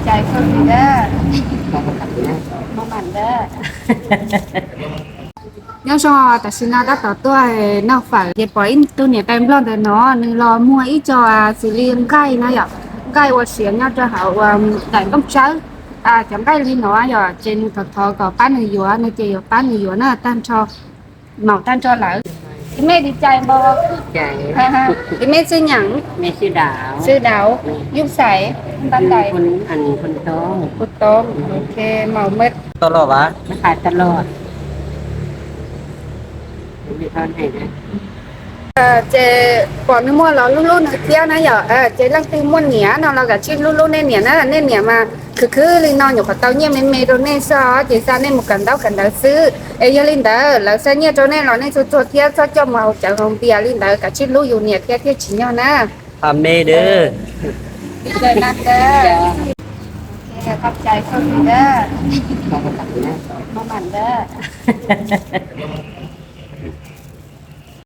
Cais koj ntag. Nyob zoo, tam sim no tab tom tuaj noj fawm ces pom ib tug niam tais Nplog ntawm no, nws los muag ib co xws li nqaij na yom, nqaij ua siav nyob rau hauv ua daim nplooj tsawb. Cov nqaij li no yom, ces nws thov thov kom pab nws yuav, nws ces yuav pab nws yuav na, tag nrho, maum tag nrho lawm. Ib me li cais npo, ib me xwb nyeem, xwb dauv, yub xais, npab tais, hu toob, ok, maum mawd. Tau los, tau los. Ces pom nws muaj los hlub hlub nws thiab na yom. Ces leej twg muaj niam no los kav tsij hlub hlub nej niam na, nej niam mas khwv khwv li no nyuam qhuav tau nyiaj me me rau nej xwb, ces xa nej mus kawm ntaub kawm ntawv xwb. Es yog li ntawd lawv xa nyiaj rau nej los nej txhua txhua thiab txhob coj mus haus cawv haus npias li ntawd, kav tsij hlub yus niam thiab thiaj tsim nyog na. Ha me dab.